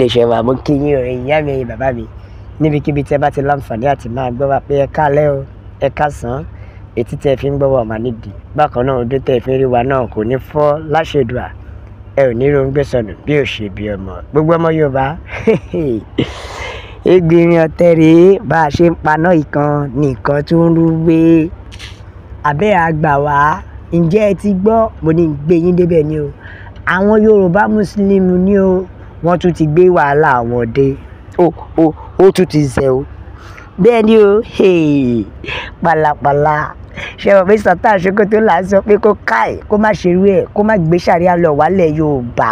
Iléeṣẹ́ wa, mo kí yín o, ẹ̀yin ìyá mi, ẹ̀yin bàbá mi, níbikíbi tí ẹ bá ti láǹfààní àti máa gbọ́ wa pé ẹ káalẹ́ o, ẹ káàsán. Etí tí ẹ fi ń gbọ́ wa ò máa nídìí. Bákan náà, ojú tí ẹ fi ń rí wa náà kò ní fọ́ láṣẹ Èdùà. Ẹ ò ní róhun gbé sọnù bí ò ṣe bí ọmọ. Gbogbo ọmọ Yorùbá, ẹgbìnrin ọ̀tẹ̀ rèé, bá a ṣe ń paná ìkan nìkan tó ń rúwé. Àbẹ́ àgbà wá, ǹjẹ́ ẹ ti gbọ́? Mo ní gbé yín débẹ̀ ni o. Àwọn Yorùbá Muslim ni o, wọ́n tún ti gbé wàhálà wọn dé. Ó tún ti zẹ̀ o. Bẹ́ẹ̀ ni o, hey, pàlàpàlà. Ṣé o pé Sultan Sokoto là ń sọ pé kó káì, kó má ṣerú ẹ̀, kó má gbé Sharia lọ wálẹ̀ Yorùbá?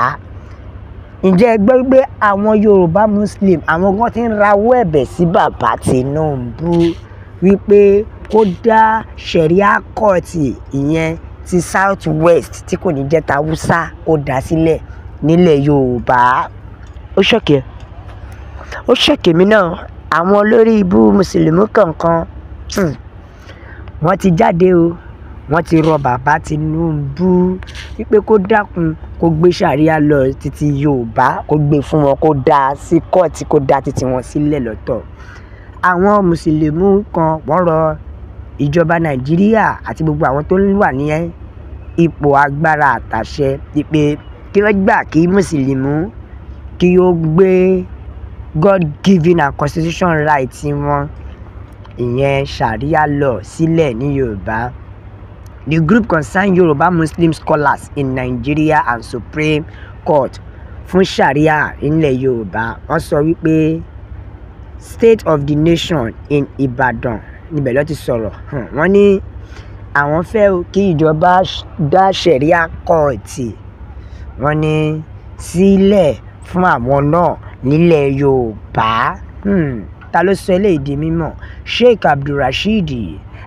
Ǹjẹ́ ẹ gbọ́ pé àwọn Yorùbá Muslim, àwọn kan ti ń rawọ́ ẹ̀bẹ̀ sí bàbá Tinubu wípé kó dá Sharia court, ìyẹn ti South West tí kò ní jẹ́ tàwùsá, kó dá sílẹ̀ nílẹ̀ Yorùbá? Ó ṣọ̀kẹ́, ó ṣọ̀kẹ́ mi náà. Àwọn olórí ibú mùsùlùmí kọ̀ọ̀kan, wọ́n ti jáde o, wọ́n ti rọ bàbá Tinubu wípé kó dákun, kó gbé Sharia lọ títí Yorùbá, kó gbé fún wọn, kó dá sí kóòtù, kó dá títí wọn sílẹ̀ lọ́tọ̀. Àwọn mùsùlùmí kan wọ́n rọ ìjọba Nàìjíríà àti gbogbo àwọn tó wà ní ipò agbára àtàṣẹ wípé kí wọ́n gbà kí mùsùlùmí kí ó gbé God given and constitution right wọn, ìyẹn Sharia law, sílẹ̀ ní Yorùbá. The group concerned Yoruba Muslim scholars in Nigeria and Supreme Court fún Sharia nílẹ̀ Yorùbá, wọ́n sọ wípé State of the Nation in Ibadan níbẹ̀ ló ti sọ̀rọ̀. Wọ́n ní àwọn fẹ́ kí ìjọba dá Sharia court, wọ́n ní, sílẹ̀ fún àwọn náà nílẹ̀ Yorùbá. Ta ló sọ eléyìí di mímọ̀? Sheikh Abdulrasheed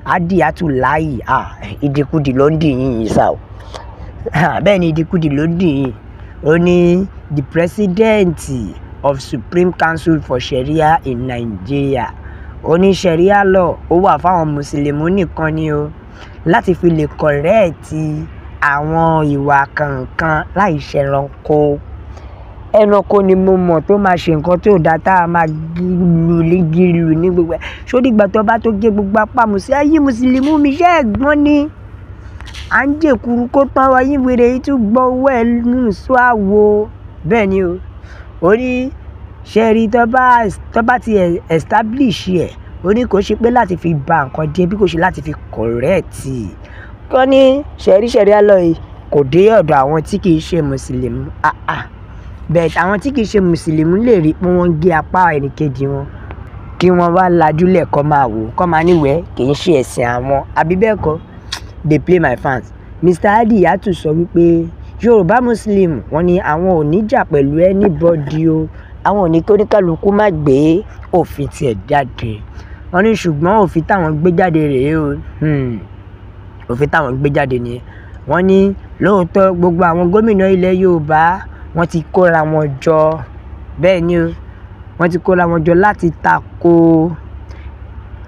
Hadiatulahi. Ah, ìdìkudì ló ń dì yín yìí sá o. Bẹ́ẹ̀ ni, ìdìkudì ló ń dì yín. Ó ní the president of Supreme Council for Sharia in Nigeria. Ó ní Sharia law ó wà fáwọn mùsùlùmí nìkan ni o, láti fi lè correct àwọn ìwà kankan láì ṣẹranko. Ẹranko ni mo mọ̀ tó máa ṣe nǹkan tí ò dáa tá a máa lù lígìlù ní gbogbo ẹ̀. Ṣó dìgbà tó bá tó gé gbogbo apá mùsùlùmí ayé mùsùlùmí mi ṣe ẹ̀gbọ́n ni? À ń jèkuru kó tán wáyé, wèrè yìí tún gbọ́ owó ẹ̀ nù sọ àwo. Bẹ́ẹ̀ ni o. Ó ní ṣe rí, tó bá ti establish ẹ̀, ó ní kò ṣe pé láti fi ba nǹkan jẹ́, bí kò ṣe láti fi correct. Kọ́ ní ṣẹ̀rí Sharia law yìí kò dé ọ̀dọ̀ àwọn tí kì í ṣe mùsùlùmí. Ah ah, bẹ́ẹ̀ àwọn tí kì í ṣe mùsùlùmí lè rí pé wọ́n gé apá ẹnìkejì wọn, kí wọ́n wá lajúlẹ̀ kọ́ máa wò, kọ́ máa níwẹ̀ẹ́ kì í ṣe ẹ̀sìn àwọn, àbí bẹ́ẹ̀ kọ́? Dey play, my fans. Mr Hadiyatu sọ wípé Yorùbá Muslim, wọ́n ní àwọn ò ní jà pẹ̀lú anybody o, àwọn ò ní kí oníkálukú má gbé òfin tiẹ̀ jáde. Wọ́n ní ṣùgbọ́n òfin táwọn gbé jáde rèé o. Òfin táwọn gbé jáde nìyẹn. Wọ́n ní lóòótọ́ gbogbo àwọn gómìnà ilẹ̀ Yorùbá, wọ́n ti kóra wọn jọ. Bẹ́ẹ̀ ni o, wọ́n ti kóra wọn jọ láti tako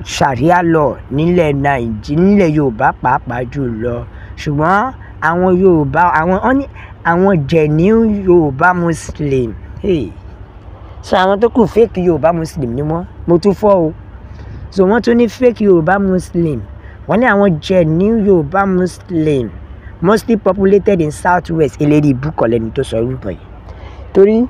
Sharia law nílẹ̀ Nàìjíríà, nílẹ̀ Yorùbá pàápàá jù lọ. Ṣùgbọ́n àwọn Yorùbá, àwọn wọ́n ní àwọn genuine Yorùbá Muslim, hey. So àwọn tó kù, fake Yorùbá Muslim ni wọ́n. Mo tún fọ́ o. So wọ́n tún ní fake Yorùbá Muslim. Wọ́n ní àwọn genuine Yorùbá Muslim mostly populated in South West. Eléyìí ibùkọ̀ lẹ́ni tó sọ orúkọ yìí, torí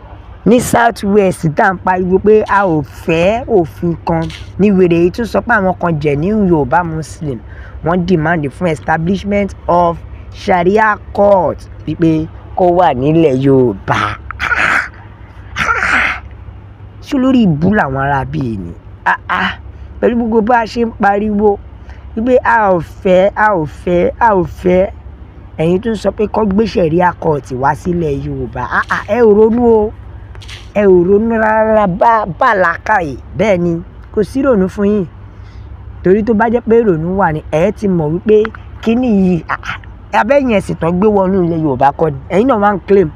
ní South West tá à ń pariwo pé a ò fẹ́ òfin kan ní wèrè yìí tún sọ pé àwọn kan genuine Yorùbá Muslim, wọ́n demand fún establishment of Sharia court wípé kó wà nílẹ̀ Yorùbá. Ṣé olórí ìbú làwọn ará bíi ni? Pẹ̀lú gbogbo bá a ṣe ń pariwo wípé a ò fẹ́, a ò fẹ́, a ò fẹ́, ẹ̀yin tún sọ pé kó gbé Sharia court wá sílẹ̀ Yorùbá. Ẹ ò ronú o, ẹ ò ronú rárá bá làákàyè. Bẹ́ẹ̀ ni, kò sí ìrònú fún yín, torí tó bá jẹ́ pé ìrònú wà ní, ẹ ti mọ̀ wípé kíní yìí abẹ́yìn ẹ̀sìn tán gbé wọnú ilẹ̀ Yorùbá kọ́ ni. Ẹ̀yin náà wá ń claim,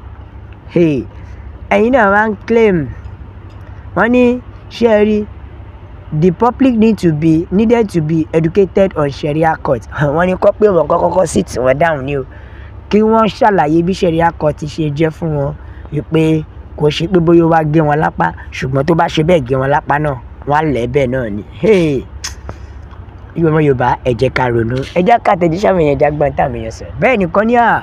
hey, ẹ̀yin náà wá ń claim. Wọ́n ní ṣé ẹ rí, the public needed to be educated on Sharia court. Wọ́n ní kọ́ pé wọ́n kọ́kọ́ sit wọ́n down ni o, kí wọ́n ṣàlàyé bí Sharia court ṣe jẹ́ fún wọn wípé Kò ṣe pé bóyá ó wá gé wọn lápá, ṣùgbọ́n tó bá ṣe bẹ́ẹ̀ gé wọn lápá náà, wọ́n á lẹ̀ bẹ́ẹ̀ náà ni. Ọmọ Yorùbá, ẹ jẹ́ ká ronú, ẹ jẹ́ ká tẹ̀jíṣẹ́ àwọn èèyàn jágbọ́n táwọn èèyàn sọ. Bẹ́ẹ̀ nìkan ní à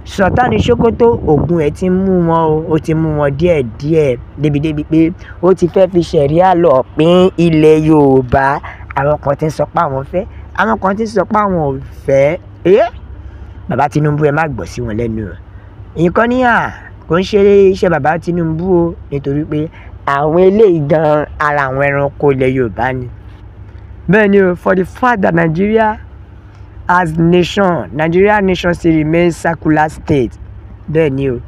Sultan Sokoto, ogun ẹ̀ ti mú wọn o, ó ti mú wọn díẹ̀díẹ̀ débi-débi pé ó ti fẹ́ fi ṣẹ̀ríà lọ pín ilẹ̀ Yorùbá. Àwọn kan ti ń sọ pé àwọn fẹ́, àwọn kan ti ń sọ pé àwọn ò fẹ́. Bàbá Tinubu, ẹ má gbọ́ sí wọn lẹ́nu o. Nǹkan ní à kò ń ṣe iṣẹ́ bàbá Tinubu o, nítorí pé àwọn eléyìí gan ara àwọn ẹranko ilẹ̀ Yorùbá ni. Bẹ́ẹ̀ ni o, for the fact that Nigeria as nation, Nigeria nation still remains secular state. Bẹ́ẹ̀ ni o,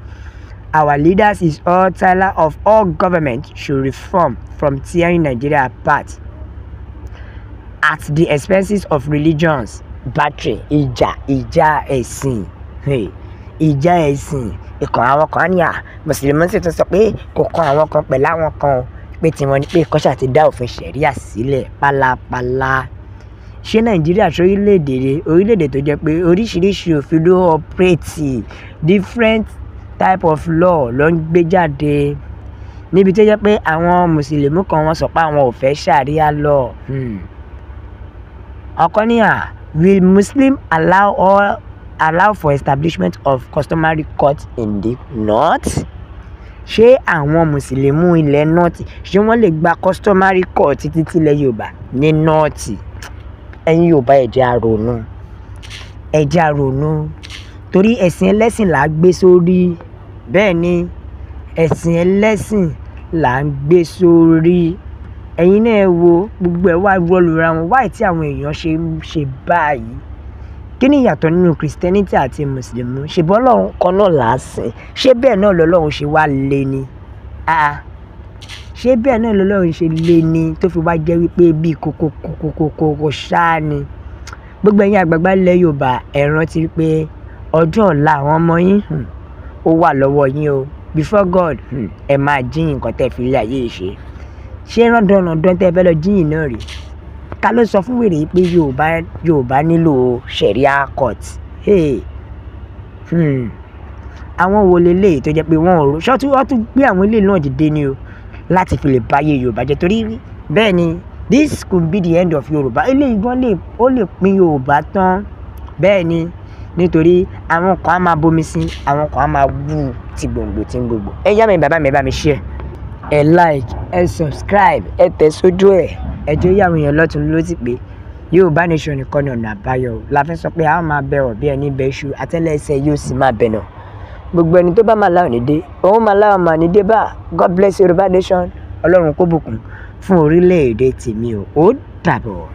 our leaders is all tyler of all government should reform from tearing Nigeria apart at the expenses of religions. Battery, ìjà ẹ̀sìn, ìjà ẹ̀sìn. Ìkàn àwọn kan ní à mùsùlùmí sì tún sọ pé kò kan àwọn kan pẹ̀lú àwọn kan, pé tiwọn ni pé kọ́ṣà ti dá òfin ṣẹ̀ríà sílẹ̀ pálapàla. Ṣé Nàìjíríà ṣe orílẹ̀-èdè rẹ̀, orílẹ̀-èdè tó jẹ́ pé oríṣiríṣi òfin ló operate, different type of law ló ń gbé jáde, níbi tó jẹ́ pé àwọn mùsùlùmí kan wọ́n sọ pé àwọn ò fẹ́ ṣàríà law. Ọ̀kan ní à, will Muslim allow or allow for establishment of customary court in the north? Ṣé àwọn mùsùlùmí ilẹ̀ north, ṣé wọ́n lè gba customary court títí ilẹ̀ Yorùbá ní north? Ẹ̀yin Yorùbá, ẹ jẹ́ á ronú, ẹ jẹ́ á ronú, torí ẹ̀sìn ẹlẹ́sìn là á gbé sórí. Bẹ́ẹ̀ ni, ẹ̀sìn ẹlẹ́sìn là ń gbé sórí. Ẹ̀yin náà ẹ wo gbogbo ẹ̀ wá rọ́lùra wọn. Why tí àwọn èèyàn ṣe ń ṣe báyìí? Kí ni ìyàtọ̀ nínú Christianity àti mùsùlùmí? Ṣèbí Ọlọ́run kan náà là á sìn? Ṣé bẹ́ẹ̀ náà lọ́lọ́run ṣe wá lé ni? Ah, ṣé bẹ́ẹ̀ náà lọ́lọ́run ṣe lé ni tó fi wá jẹ́ wípé bí kókó kókó kókó ṣáá ni? Gbogbo ẹ̀yin àgbàgbà ilẹ̀ Yorùbá, ẹ rántí pé ọjọ́ ọ̀la àwọn ọmọ yín ó wà lọ́wọ́ yín o. Before God, ẹ máa jíyìn nǹkan tẹ́ fi ilé ayé ṣe. Ṣé rándanràndan tẹ́ fẹ́ lọ jíyìn náà rèé? Ta ló sọ fún wèrè pé Yorùbá nílò Sharia court? Hey. Àwọn wo leléyìí tó jẹ́ pé wọ́n ò rò ṣọ́ tí wọ́n tún gbé àwọn ilé náà dìde ni o láti fi lè báyé Yorùbá jẹ́? Torí bẹ́ẹ̀ ni, this could be the end of Yorùbá. Eléyìí gan lè, ó lè pín Yorùbá tán. Bẹ́ẹ̀ ni, nítorí àwọn kan á máa bomi sí, àwọn kan á máa wú ti gbòǹgbò tí gbòǹgbò. Ẹ yá mi, bàbá mi, ẹ bá mi share, ẹ like, ẹ subscribe, ẹ tẹ̀ sójú ẹ̀, ẹ jẹ́ yá àwọn èèyàn lọ́tún lósì pé Yorùbá nation nìkan ní ọ̀nà àbáyọ la fi sọ pé a máa bẹ ọ̀ bí ẹni bẹ iṣu, àtẹ́lẹsẹ̀ yóò sì máa bẹ̀ nà. Gbogbo ẹni tó bá máa láwọn ní dé, òun máa láwọn máa ní dé bá. God bless Yorùbá nation. Ọlọ́run kó bùkún fún orílẹ̀-èdè tèmi o. Ó dàbọ̀.